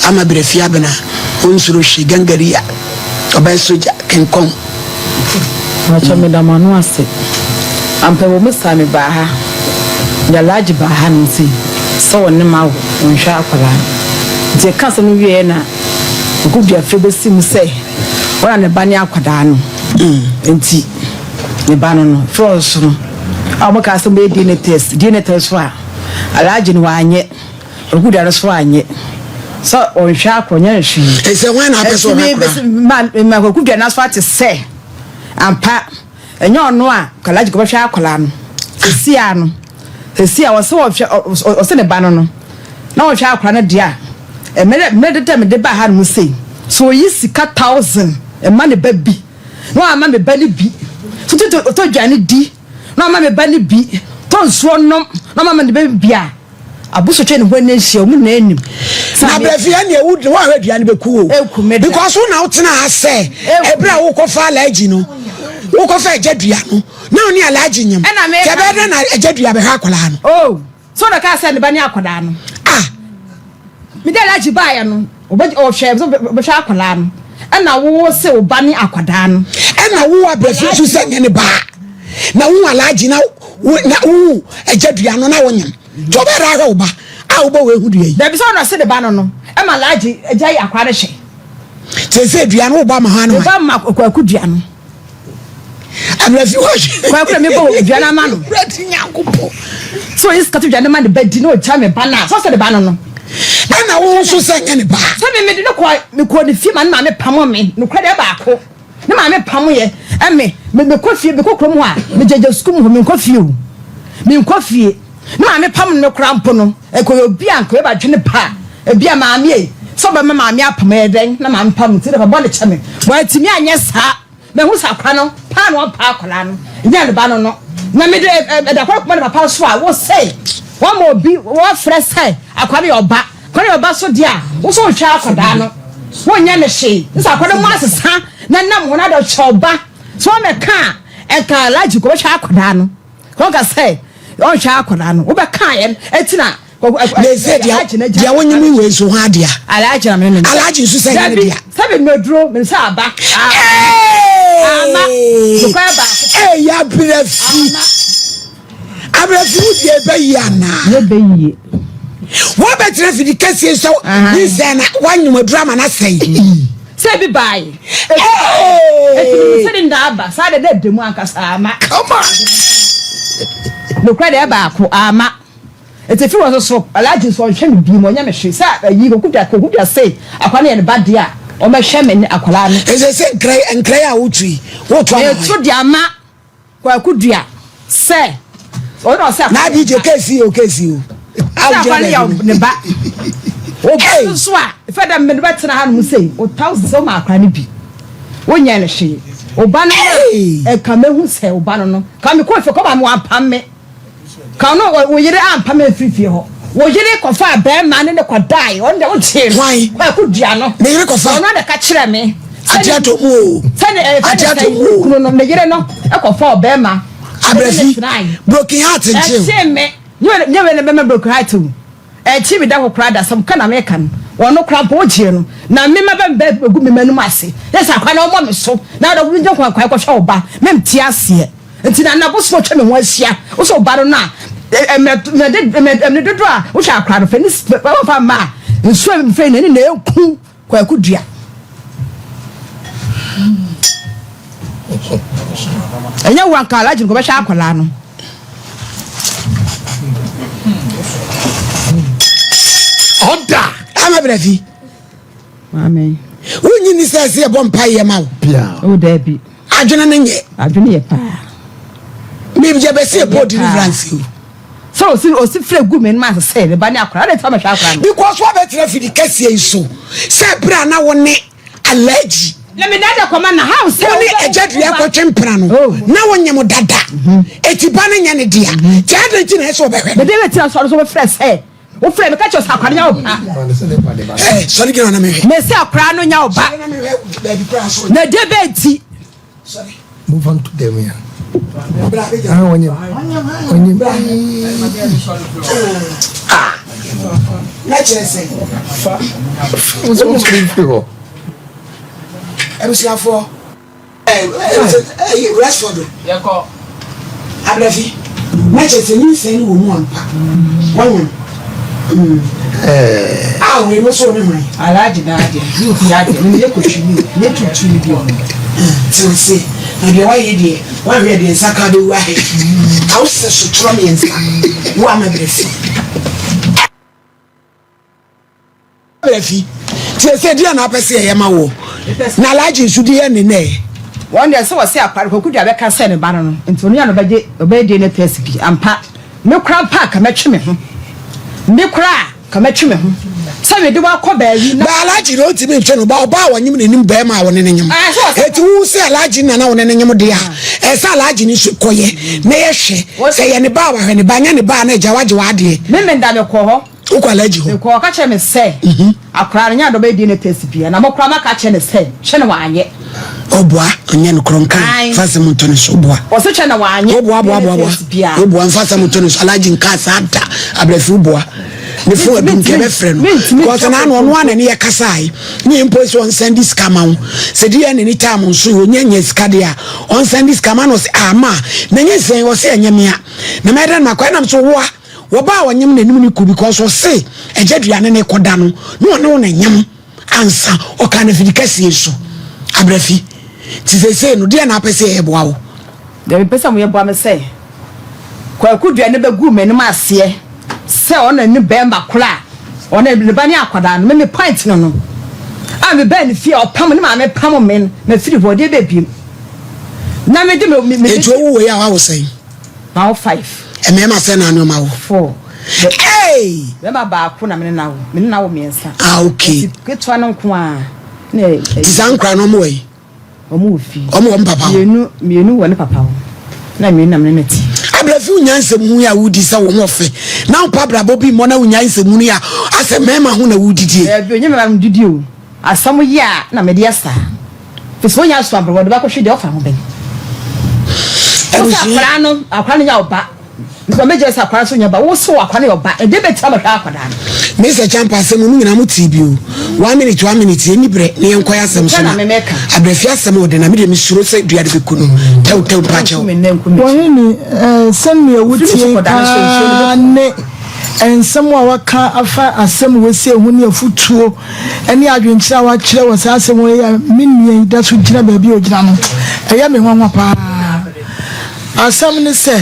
Ama berɛ fi abena ɔnsuro hwee gangaria ɔbɛyɛ sogya kenkɔn. Mpakyɛw meda mo ano ase. Ampa ɛwɔ mu saa mebaa ha de Alhaji baa ha no nti sɛ ɔne m'awo ɔnhwɛ akwadaa no nti yɛka asɛm no wieɛ na Okuduafie bɛsi mu sɛ ɔna ne ba ne akwadaa no nti ne ba no no frɛ ɔso no a wɔn kaa sɛ wɔbɛyɛ DNA test DNA test so a Alhaji no wanyɛ Okuda no so anyɛ sɛ ɔnhwɛ akɔ nyɛ hwee. Ɛsɛ hwan na apɛ sɛ ɔhwɛ akora? Ma Kwaku dua no so ate sɛ ampa ɛnyɛ ɔno a Alhaji kɔbɛhwɛ akwadaa no. Sɛsi a no, sɛsi a ɔsɛ ɔhwɛ ɔsɛ ne ba no no na ɔhwɛ akwadaa no deɛ a mmerɛ mmerɛ deda mede ba ha no mu sei so ɔyi sika 1000 ɛma ne ba bi na wama me ba no bi so tɔ aduane di na wama me ba no bi tɔ nsuo nom na wama ne ba bi a Abosotwe ne ho ani ahyia, wɔn nyinaa nim. Na brɛfia nea wo wo ahwɛ dua no bɛku o. Eku me da. Because wo na wotena ha sɛ ebere a wokɔfa alaaji no wokɔfa agya dua no na wo ne alaaji nyam. Ɛna me. Sɛ ɛbɛyɛ dɛ na agya dua bɛhwɛ akwadaa no. Oh, so na kaa sɛ ne ba ne akwadaa no. Ah. Me de alaaji baayɛ no, ɔhwɛ ɔbɛhwɛ akwadaa no. Ɛna wo se wo ba ne akwadaa no. Ɛna wo abrɛfia nso sɛ nyɛ ne ba. Na wo alaaji na wo na wo agya dua no na wo nyam. Nti ɔbɛyɛ dɛ ahwɛ wo ba a wobɔ wei ho dua yi. Dabi sɛ ɔno ɔse ne ba no no ɛma Alhaji agya yi akora no hwɛ. Sese dua no wobɔ ama hwan no hwan? Mebɔ ama Kwaku dua no. Abrɛfi hɔ hwɛ. Kwaku na mebɔ wɔ dua no ama no. Awurade Nyankopɔn. Sɛ ɔyi sika to dua no ma ne ba di na ɔgya me ba no a sɛ ɔsɛ ne ba no no. Ɛna wo nso sɛ nyɛ ne ba. Sɛ me mede no kɔ mekɔ ne fie ma ne maame pamo me nokorɛ deɛ baako. Ne maame pamo yɛ ɛme me mekɔ fie mekɔ kurom hɔ a megyagya sukuu mu hɔ menkɔ fie o menkɔ fie ne maame pam no me koraa mpo no ɛkɔyɛ obi a nkɔyɛ badwene pa a ebi a maame ei sɛ ɔbɛma maame apam ɛyɛ dɛn na maame pam no ti dɛ bɔ ne kyɛ me wɔatumi anyɛ saa mahu sɛ akora no paa na ɔmpa akora no nyɛ ne ba no no na mede ɛda kɔ kɔma ne papa so a wosɛ wɔma obi wɔfrɛ sɛ akora no yɛ ɔba Kwan a ɔba so deɛ a, wo nso wohwɛ akwadaa no, wonyɛ no hwee. Nso akwadaa mu asesa na nam ho na de ɔhyɛ ɔba. So ɔmɛka a, ɛnka Alhaji kɔ bɛhwɛ akwadaa no. Kɔnka sɛ ɔnhwɛ akwadaa no, wobɛka yɛn ɛti na Na ɛsɛ deɛ deɛ wonyim wei nso ho adea. Alhaji na mene Alhaji nso sɛ nyɛ ne dea. Sɛbi mɛduro mene sɛ aba. Ama. Nokware baako. Ee yabrɛ fi. Abrɛfi wo deɛ ɛbɛ yie anaa? Yɛ bɛ yie. Wɔbɛtena fidi kɛseɛ sɛ nyinsɛn na woanyom aduru ama no asɛe. Sɛ ebi baae. Eti mi sɛ ne nda aba saa de dɛ demu ankasa ama. Come on. Nokorɛ deɛ baako ama. Eti fi wɔ so so Alhaji nso ɔnhwɛ me bi mu ɔnyɛ me hwee sɛ ayi koku dua se akwadaa no yɛ ne ba deɛ a ɔmɛhwɛ me ne akwadaa no. Ɛsɛ sɛ nkra nkra a wotu yi wotu ama. Metu de ama. Kwaku dua sɛ ɔno na ɔsɛ akwa. Na DJ kesi o kesi o. Sɛ akwa no yɛ ne ba. Oba no so a fɛ dɛ mmene bɛtena ha nom sei o thousand sɛ woma akwa no bi. Wonyɛ no hwee. Oba no na ɛka mehu sɛ oba no no. Ka me kɔ fie kɔ ma me wampam me. Ka no wo yere ampa me amfiri fie hɔ. Wo yere kɔfaa bɛrima ne ne kɔdae. Ɔno deɛ wogyee no. Hwan? Kwaku dua no. Ne yere kɔfa? Ɔno na ɛka kyerɛ me. Ate atɔ mu o. Sɛ ne ɛfɛ Ate ne atɔ sɛ mu ne o. kunu no ne yere no kɔfa ɔbɛrima. Abrɛfi, Ɛne ne broken heart nkye o. Ɛkyee me. Nyɛ wei na ɛbɛma broken heart o. Ɛkyee me da hɔ koraa da asɛm ka na meka no. Ɔno koraa mpo wogyee no. Na me mma bɛ bɛgu me m'anim ase. Yɛ sɛ akwadaa no ɔmmɔ me so. Na ɔde wo gyina kwan kwan kɔhwɛ wo ba. Mente aseɛ. Nti na na bosom atwa me ho ahyia. Wo sɛ ɔba no no a, mmerɛ dodoɔ a wohwɛ akora no fɛ ne wɔfa mma a nsuo a mfɛ na ne na ɛku kwaku dua. Ɛnyɛ wo anka alagye no kɔbɛhwɛ akwadaa no. Ɔda ama brɛ fi. Amen. Wonyi ni sɛ ɛsɛ yɛbɔ mpa yɛ ma wo. O daabi. Adwene no nyɛ. Adwene yɛ paa. Mi yɛ bɛ se yɛbɔ deliverance o. Sɛ osi osi fira gu mi ma sɛ ne ba ne akora ade ta ma hwɛ akora no. Because wa bɛ tena fidi kɛseɛ yi so sɛ bere a na wo ne allergy. Na mi dada kɔma na how sɛ. Wo ne agya dua kɔtwe mpena no oh. na wo nyɛ mo dada. Mhm. Eti ba no nyɛ ne dea. Mhm. Ti adi nti na ɛsɛ ɔbɛhwɛ no. Mede bɛ tena sɔrɔ so bɛfrɛ sɛ. Wofrɛ me ka kyerɛ sɛ akora no nya wo ba. Eh, sɔre gyina na mehwɛ. Mese akora no nya wo ba. Na de bɛ nti. Move on to them ya. Ah, onyim. Onyim. Ah. Na kyerɛ sɛ. Fa. Wo nso firi hɔ. Abusuafoɔ. Ɛɛ Rashford. Yɛkɔ. Abrafi. Na kyerɛ sɛ nyinsɛn no wɔ mu ampa. Wanyam. A wei no so ne hwan? Alhaji na adeɛ, ne obi adeɛ, me meyɛ kɔhwini o, nyɛ tuutuu no bi o. Tena ase, na deɛ woayɛ deɛ, woanhwɛ deɛ nsa ka bɛwu ahɛ. Awosɛ sotorɔ mmiɛnsa, wo ama berɛ fi. Berɛ fi. Tie sɛ deɛ na apɛ sɛ yɛyɛ ma woɔ. Na Alhaji nso di yɛ ne nɛ. Wɔn deɛ sɛ wɔse akware Kwaku deɛ abɛka sɛ ne ba no no nti ɔno yɛ na ɔbɛgye ɔbɛyɛ DNA test bi ampa me koraa mpo a ka mɛtwe me ho me koraa ka mɛtwe me ho sɛ mede wo akɔ baabi na. Ba Alhaji deɛ ɔntumi ntwe no ba ɔbaa a ɔnyem n'anim bɛɛma a ɔne no nyem eti wo sɛ Alhaji na na ɔne no nyem deɛ a ɛsɛ Alhaji no nso kɔyɛ na yɛhwɛ sɛ yɛ ne ba a wahwɛ ne ba nyɛ ne ba a na agya wagye w'adeɛ. Me menda mekɔ hɔ. Wokɔ Alhaji hɔ? Mekɔ, ɔka kyerɛɛ me sɛ, Akwadaa no, nyɛ ade ɔbɛyɛ DNA test biara, na mo koraa moaka akyerɛ no sɛ, kyɛ na wanyɛ. Ɔboa, ɔnyɛ nokorɛ nka, mfa asɛm nto ne so, ɔboa. Ɔse kyɛ na wanyɛ Ɔboa, boa, boa, DNA boa, test biara. ɔboa, mfa asɛm nto ne so, Alhaji nkaa saa da, Abrafi woboa. Ne fon adum nka ɛbɛfrɛ no, because na ano ɔno ara na ne yɛ kasae, ne yɛ mpo sɛ ɔnsan di sika ma wo, sɛ DNA ne time nso yɛ ɔnya nya sika deɛ a, ɔnsan di sika ma no, ɔse ah ma, na nyɛ sɛn, ɔse ɛnyɛ mea, na mɛyɛ dɛn makɔ, ɛnam so woa. Wɔba a ɔnyem n'anim no ku because ɔse agya dua ne ne kɔda no na ɔne wo na nyem ansa ɔkaa no afidi kɛseɛ so abrafi nti seesei no deɛ na apɛ sɛ yɛboa wo. Deɛ mepɛ sɛ moyɛ boa me sɛ Kwaku dua no bɛgu m'anim aseɛ sɛ ɔna ne bɛɛma koro a ɔne ne ba ne akwadaa no me me point no no a me baa ne fie a ɔpam ne maame pam me no mafiri hɔ deɛ bɛ biem na mede me me. Enti owu wei a wawo sɛn? Mawo five. Mmarima sɛn na ne ɔma wo? Four. Hey! Bɛrima baako na me ne no awo. Me ne no awo mmiɛnsa. Ah, okay. Nti ketewa no nko ara na. Ti saa nkora no ɔmo wɔ yi? Ɔmo wɔ fie. Ɔmo wɔ mo papa hɔ? Mmienu, mmienu wɔ ne papa hɔ. Na mmienu na me ne no te. Abrafi wonya nsɛm hu yi a wodi sɛ wo ho ɔfɛ na wopɛ abrabɔ bi mmɔ na wonya nsɛm hunu yi a asɛ mmarima ho na wodidie. Daabi, ɔnyɛ mmarima ho didie o. Asɛm yi a na mede yɛ saa. Firi sɛ wonya so abrɛ wɔde ba kɔhwe deɛ ɔfa ho bɛn. Wo sɛ akwadaa no, akwadaa no nyɛ ɔba. Nti ma mɛgyina sɛ akwadaa nso nyɛ ɔba. Wo sɛ akwadaa no yɛ ɔba. Ɛdeɛ bɛtira ma hwɛ akwadaa no. Mister Champa asɛm mu nyinaa mo tee bi o. One minute one minute yɛnni berɛ na yɛnkɔyɛ asɛm so na abrɛfi asɛm ɔde na medeɛ mesuro sɛ dua de bɛku no tɛw tɛw mpakyɛw. Wɔhene, sɛnea wotie paa ne nsɛm a waka afa asɛm wei ho ne afotuo ne adwenkyerɛ a wakyerɛ wɔ saa asɛm yi a me nua yi da so gyina baabi a ogyina no, ɛyɛ me nwanwa paa. Asɛm ne sɛ,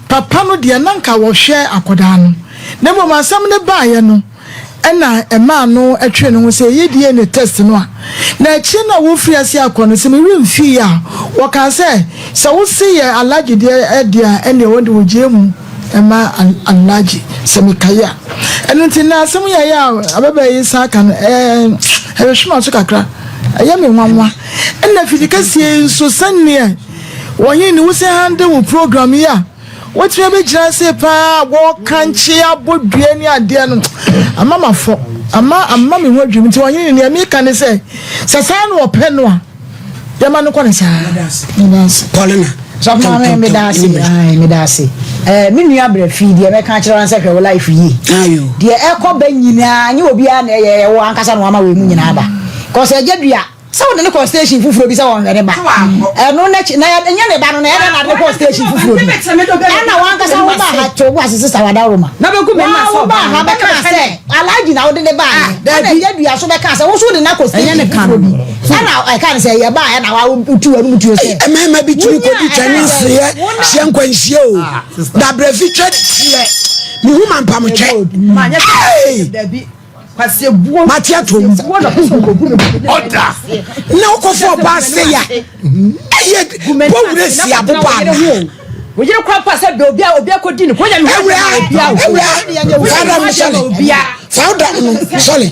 papa no deɛ na nka wɔhwɛ akwadaa no, na mmom asɛm no baeɛ no ɛna ɛmaa no twee ne ho sɛ ɛyɛ DNA test no a, na akyire no a wɔfiri ase akɔ no, sɛ me werɛ mfii a, wɔkaa sɛ, sɛ wose yɛ Alhaji deɛ deɛ a, ɛnneɛ wɔn de wɔgyae mu. Ɛma Alhaji, sɛ mekae a. Ɛno nti na asɛm yi a ɛyɛ a ababaa yi san ka no, ɛɛ, ɛhwehwe m'aso kakra. Ɛyɛ me nwanwa. Ɛna afidi kɛseɛ yi nso, sɛdeɛ wɔnye ne wo sɛ handle wo program yi a, wotumi abɛgyina ase paa, wɔkankye abɔ dua ne adeɛ no, ama mafɔ, ama ama me ho adwiri. Nti wɔnye ne deɛ meka ne sɛ, sɛ saa na ɔpɛ no a, Yɛma no kɔ ne saa. Meda ase. Paulina. Sɔfo maame meda ase ae meda ase ɛɛ me nua brɛ fi deɛ mɛka akyerɛ wɔn sɛ hwɛ wo life yie deɛ ɛkɔ bɛ nyinaa nye obiara na ɛyɛ ɛwɔ ankasa na wama wei mu nyinaa ba kɔsɛ ɛgya dua sɛ wode ne kɔ station foforɔ bi sɛ wɔnhwɛ ne ba ɛno n'akyi na ɛnyɛ ne ba no na ɛdɛ na de kɔ station foforɔ bi ɛna wankasa wo ba ha to wo ase sista wadaroma wo ba ha bɛka sɛ Alhaji na wode ne baeɛ ɛna ɛyɛ dua so bɛka sɛ wo nso wode no akɔ station foforɔ bi ɛna ɛka no sɛ yɛ baeɛ na wotu w'anum tuo sɛ Mmarima bi tumi kɔdi twa ne nseɛ hyɛ nkwanhyia o dabrɛfi twɛ teɛ mehu mampam twɛ mate atom na wokɔfa ɔbaa sɛ ya ɛyɛ bɔwura si aboba ana Oyere kora pa sɛ obi a obi akɔdi no kɔnya ne ho awura awura fa dam no sɔle fa dam no sɔle.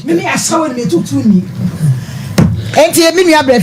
Enti me nua brɛ.